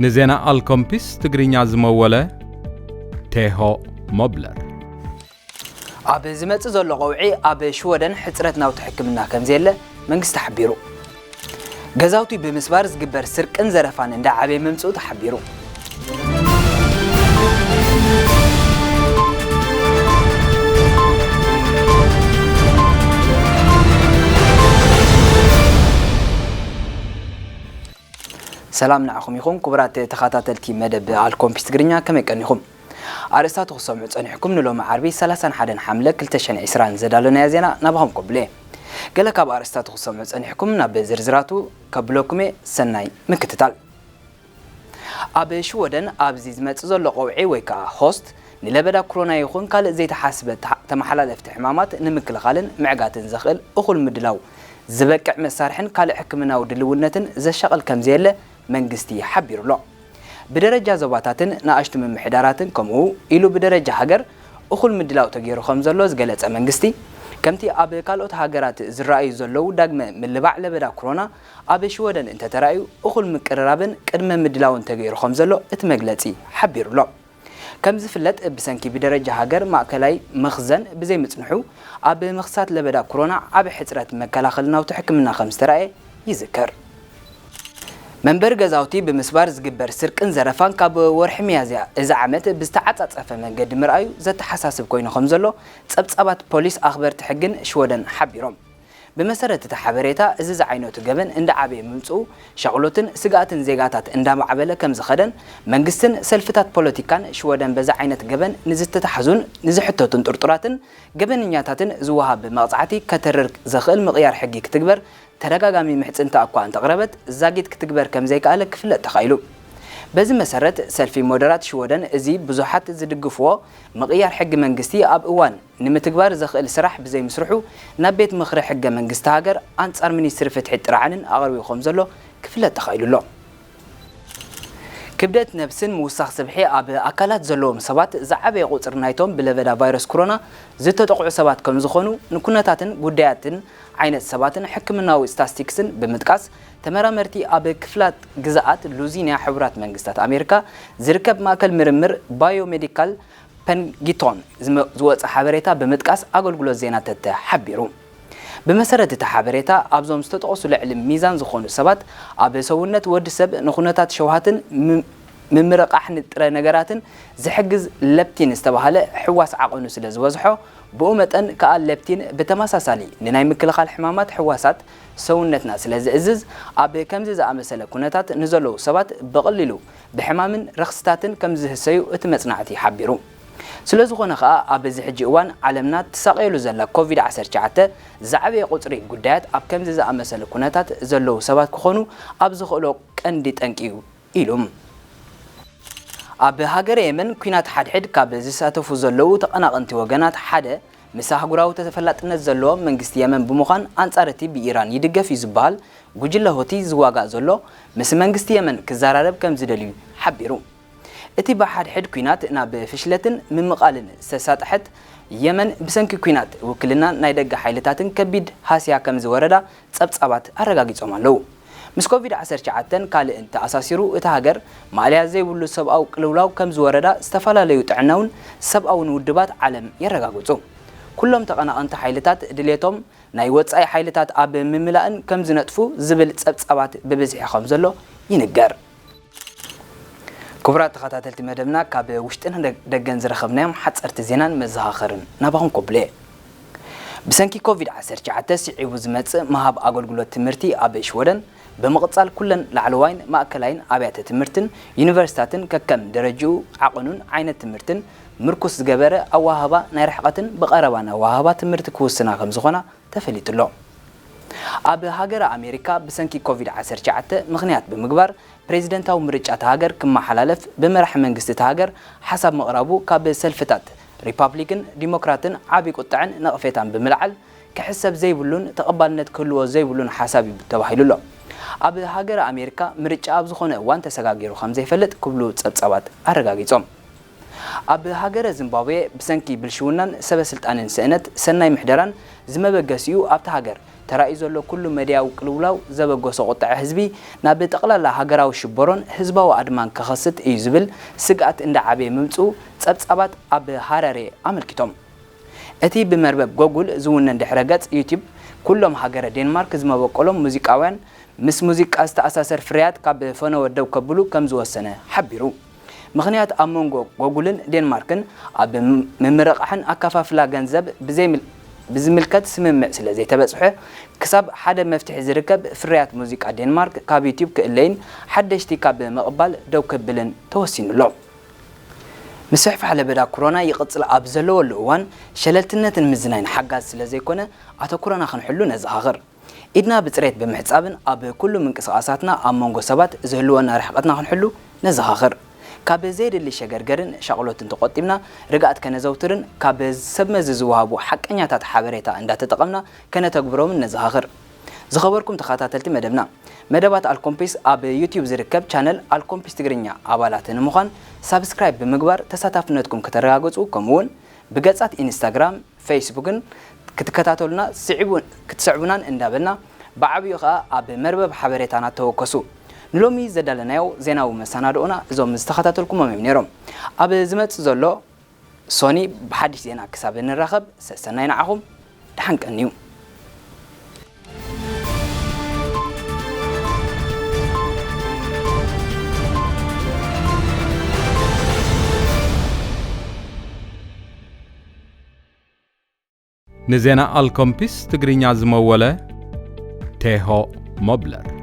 ንዜና ኣልኮምፒስ ትግርኛ ዝመወለ ቴሆ ሞብለር። ኣብ ዝመጽእ ዘሎ ቀውዒ ኣብ ሽወደን ሕጽረት ናውቲ ሕክምና ከም ዘየለ መንግስቲ ሓቢሩ። ገዛውቲ ብምስባር ዝግበር ስርቅን ዘረፋን እንዳዓበየ ምምጽኡ ተሓቢሩ። ሰላም ንዓኹም ይኹን ክቡራት ተኸታተልቲ መደብ ኣልኮምፒስ ትግርኛ፣ ከመይ ቀኒኹም? ኣርእስታቱ ክሰምዑ ጸኒሕኩም። ንሎሚ ዓርቢ ሰላሳን ሓደን ሓምለ ክልተ ሽሕን ዕስራን ዘዳለናዮ ዜና ናባኹም ከብሎ እየ። ገለ ካብ ኣርእስታቱ ክሰምዑ ጸኒሕኩም፣ ናብ ዝርዝራቱ ከብለኩም እየ። ሰናይ ምክትታል። ኣብ ሽወደን ኣብዚ ዝመጽእ ዘሎ ቀውዒ ወይ ከኣ ሆስት ንለበዳ ኮሮና ይኹን ካልእ ዘይተሓስበ ተሓ-፣ ተመሓላለፍቲ ሕማማት ንምክልኻልን ምዕጋትን ዘኽእል እኹል ምድላው ዝበቅዕ መሳርሕን ካልእ ሕክምናዊ ድልውነትን ዘሻቕል ከም ዘየለ መንግስቲ ሓቢሩ ኣሎ። ብደረጃ ዞባታትን ንኣሽቱ ምምሕዳራትን ከምኡ ኢሉ ብደረጃ ሃገር እኹል ምድላው ተገይሩ ከም ዘሎ ዝገለጸ መንግስቲ፣ ከምቲ ኣብ ካልኦት ሃገራት ዝረኣዩ ዘለዉ ዳግመ ምልባዕ ለበዳ ኮሮና ኣብ ሽወደን እንተተራእዩ እኹል ምቅርራብን ቅድመ ምድላውን ተገይሩ ከም ዘሎ እቲ መግለጺ ሓቢሩ ኣሎ። ከም ዝፍለጥ፣ ብሰንኪ ብደረጃ ሃገር ማእከላይ መኽዘን ብዘይምጽንሑ፣ ኣብ መኽሳት ለበዳ ኮሮና ዓቢ ሕጽረት መከላኸሊ ናውቲ ሕክምና ከም ዝተራእየ ይዝከር። መንበሪ ገዛውቲ ብምስባር ዝግበር ስርቅን ዘረፋን ካብ ወርሒ ሚያዝያ እዚ ዓመት ብዝተዓጻጸፈ መንገዲ ምርኣዩ ዘተሓሳስብ ኮይኑ ከም ዘሎ ጸብጻባት ፖሊስ ኣኽበርቲ ሕግን ሽወደን ሓቢሮም። ብመሰረት እቲ ሓበሬታ፣ እዚ ዝዓይነቱ ገበን እንዳዓበየ ምምጽኡ፣ ሻቕሎትን ስግኣትን ዜጋታት እንዳማዕበለ ከም ዝኸደን፣ መንግስትን ሰልፍታት ፖለቲካን ሽወደን በዚ ዓይነት ገበን ንዝተታሕዙን ንዝሕተቱን ጥርጡራትን ገበነኛታትን ዝወሃብ መቕጻዕቲ ከተርር ዘኽእል ምቕያር ሕጊ ክትግበር ተደጋጋሚ ምሕጽንታ እኳ እንተቕረበት፣ ዛጊት ክትግበር ከም ዘይከኣለ ክፍለጥ ተኻኢሉ። በዚ መሰረት፣ ሰልፊ ሞደራት ሽወደን እዚ ብዙሓት ዝድግፍዎ ምቕያር ሕጊ መንግስቲ ኣብ እዋን ንምትግባር ዘኽእል ስራሕ ብዘይምስርሑ፣ ናብ ቤት ምኽሪ ሕገ መንግስቲ ሃገር ኣንጻር ሚኒስትሪ ፍትሒ ጥርዓንን ኣቕሪቡ ከም ዘሎ ክፍለጥ ተኻኢሉ ኣሎ። ክብደት ነብስን ምውሳኽ ስብሒ ኣብ ኣካላት ዘለዎም ሰባት ዝዓበየ ቁጽሪ ናይቶም ብለበዳ ቫይረስ ኮሮና ዝተጠቕዑ ሰባት ከም ዝኾኑ ንኩነታትን ጉዳያትን ዓይነት ሰባትን ሕክምናዊ ስታስቲክስን ብምጥቃስ፣ ተመራመርቲ ኣብ ክፍላት ግዝኣት ሉዚንያ ሕቡራት መንግስታት ኣሜሪካ ዝርከብ ማእከል ምርምር ባዮሜዲካል ፐንጊቶን ዝመ-፣ ዝወጸ ሓበሬታ ብምጥቃስ ኣገልግሎት ዜና ተተ ሓቢሩ። ብመሰረት እቲ ሓበሬታ፣ ኣብዞም ዝተጠቕሱ ልዕሊ ሚዛን ዝኾኑ ሰባት ኣብ ሰውነት ወዲ ሰብ ንኹነታት ሸውሃትን ም-፣ ምምርቓሕ ንጥረ ነገራትን ዝሕግዝ ለፕቲን ዝተባህለ ሕዋስ ዓቐኑ ስለ ዝበዝሖ፣ ብኡ መጠን ከኣ ለፕቲን ብተመሳሳሊ ንናይ ምክልኻል ሕማማት ሕዋሳት ሰውነትና ስለ ዝእዝዝ፣ ኣብ ከምዚ ዝኣመሰለ ኩነታት ንዘለዉ ሰባት ብቐሊሉ ብሕማምን ረኽስታትን ከም ዝህሰዩ እቲ መጽናዕቲ ሓቢሩ። ስለ ዝኾነ ከኣ፣ ኣብ እዚ ሕጂ እዋን ዓለምና ትሳቐየሉ ዘላ ኮቪድ ዓሰርተ ትሽዓተ ዝዓበየ ቁጽሪ ጉዳያት ኣብ ከምዚ ዝኣመሰለ ኩነታት ዘለዉ ሰባት ክኾኑ ኣብ ዝኽእሎ ቀንዲ ጠንቂ እዩ ኢሉ። ኣብ ሃገረ የመን፣ ኲናት ሓድሕድ ካብ ዝሳተፉ ዘለዉ ተቐናቐንቲ ወገናት ሓደ፣ ምስ ኣህጉራዊ ተፈላጥነት ዘለዎ መንግስቲ የመን ብምዃን፣ ኣንጻር እቲ ብኢራን ይድገፍ እዩ ዝበሃል ጉጅለ ሆቲ ዝዋጋእ ዘሎ፣ ምስ መንግስቲ የመን ክዘራረብ ከም ዝደልዩ ሓቢሩ። እቲ ብሓድሕድ ኲናት ናብ ፍሽለትን ምምቓልን ዝተሳጥሐት የመን፣ ብሰንኪ ኲናት ውክልናን ናይ ደገ ሓይልታትን ከቢድ ሃስያ ከም ዝወረዳ ጸብጻባት ኣረጋጊጾም ኣለዉ። ምስ ኮቪድ ዓሰርተ ትሽዓተን ካልእን ተኣሳሲሩ፣ እታ ሃገር ማእለያ ዘይብሉ ሰብኣዊ ቅልውላው ከም ዝወረዳ ዝተፈላለዩ ጥዕናውን ሰብኣውን ውድባት ዓለም የረጋግጹ። ኩሎም ተቐናቐንቲ ሓይልታት ድሌቶም ናይ ወጻኢ ሓይልታት ኣብ ምምላእን ከም ዝነጥፉ ዝብል ጸብጻባት ብብዝሒ ከም ዘሎ ይንገር። ክቡራት ተኸታተልቲ መደብና፣ ካብ ውሽጥን ደ-፣ ደገን ዝረኸብናዮም ሓጸርቲ ዜናን መዘኻኸርን ናባኹም ከብሎ እየ። ብሰንኪ ኮቪድ ዓሰርተ ትሽዓተ ስዒቡ ዝመጽእ ምሃብ ኣገልግሎት ትምህርቲ ኣብ ሽወደን ብምቕጻል፣ ኩለን ላዕለዋይን ማእከላይን ኣብያተ ትምህርትን ዩኒቨርሲታትን ከከም ደረጅኡ፣ ዓቐኑን ዓይነት ትምህርትን ምርኩስ ዝገበረ ኣወሃህባ ናይ ርሕቀትን ብቐረባን ኣወሃህባ ትምህርቲ ክውስና ከም ዝኾና ተፈሊጡ ኣሎ። ኣብ ሃገረ ኣሜሪካ ብሰንኪ ኮቪድ ዓሰርተ ትሽዓተ ምኽንያት ብምግባር ፕሬዚደንታዊ ምርጫ እታ ሃገር ክመሓላለፍ ብመራሒ መንግስቲ እታ ሃገር ሓሳብ ምቕራቡ ካብ ሰልፍታት ሪፓብሊክን ዲሞክራትን ዓቢ ቁጥዐን ነቕፌታን ብምልዓል ክሕሰብ ዘይብሉን ተቐባልነት ክህልዎ ዘይብሉን ሓሳብ እዩ ተባሂሉ ኣሎ። ኣብ ሃገረ ኣሜሪካ ምርጫ ኣብ ዝኾነ እዋን ተሰጋጊሩ ከም ዘይፈልጥ ክብሉ ጸብጻባት ኣረጋጊጾም። ኣብ ሃገረ ዚምባብዌ ብሰንኪ ብልሽውናን ሰበ ስልጣንን ስእነት ሰናይ ምሕደራን ዝመበገሲኡ ኣብታ ሃገር ተራእዩ ዘሎ ኩሉ መድያዊ ቅልውላው ዘበገሶ ቁጥዐ ህዝቢ ናብ ጠቕላላ ሃገራዊ ሽበሮን ህዝባዊ ኣድማን ክኸስት እዩ ዝብል ስግኣት እንዳዓበየ ምምፅኡ ፀብፃባት ኣብ ሃረሬ ኣመልኪቶም። እቲ ብመርበብ ጎጉል ዝውነን ድሕረ ገፅ ዩቲዩብ ኩሎም ሃገረ ዴንማርክ ዝመበቆሎም ሙዚቃውያን ምስ ሙዚቃ ዝተኣሳሰር ፍርያት ካብ ፈነወ ደው ከብሉ ከም ዝወሰነ ሓቢሩ። ምኽንያት ኣብ መንጎ ጎጉልን ዴንማርክን ኣብ ምምርቓሕን ኣከፋፍላ ገንዘብ ብዘይምል- ብዝምልከት ስምምዕ ስለ ዘይተበጽሐ ክሳብ ሓደ መፍትሒ ዝርከብ ፍርያት ሙዚቃ ዴንማርክ ካብ ዩቲዩብ ክእለይን ሓደሽቲ ካብ ምቕባል ደው ከብልን ተወሲኑ ኣሎ። ምስፍሕፋሕ ለበዳ ኮሮና ይቕጽል ኣብ ዘለወሉ እዋን ሸለልትነትን ምዝናይን ሓጋዚ ስለ ዘይኮነ ኣተኩሮና ክንሕሉ ነዘኻኽር። ኢድና ብፅሬት ብምሕፃብን ኣብ ኩሉ ምንቅስቓሳትና ኣብ መንጎ ሰባት ዝህልወና ርሕቐትና ክንሕሉ ነዘኻኽር። ካብ ዘየድሊ ሸገርገርን ሻቕሎትን ተቖጢብና ርግኣት ከነዘውትርን ካብ ሰብ መዚ ዝወሃቡ ሓቀኛታት ሓበሬታ እንዳተጠቐምና ከነተግብሮምን ነዘኻኽር። ዝኸበርኩም ተኸታተልቲ መደብና፣ መደባት ኣልኮምፒስ ኣብ ዩቲዩብ ዝርከብ ቻነል ኣልኮምፒስ ትግርኛ ኣባላት ንምዃን ሳብስክራይብ ብምግባር ተሳታፍነትኩም ከተረጋግፁ፣ ከምኡውን ብገጻት ኢንስታግራም፣ ፌስቡክን ክትከታተሉና ስዕቡ- ክትስዕቡናን እንዳበልና ብዓብዩ ኸኣ ኣብ መርበብ ሓበሬታና ተወከሱ። ንሎሚ ዘዳለናዮ ዜናዊ መሰናድኦና እዞም ዝተኸታተልኩሞም እዮም ነይሮም። ኣብ ዝመጽእ ዘሎ ሶኒ ብሓድሽ ዜና ክሳብ እንራኸብ ሰሰናይ ንዓኹም፣ ደሓን ቀንዩ። ንዜና ኣልኮምፒስ ትግርኛ ዝመወለ ቴሆ ሞብለር።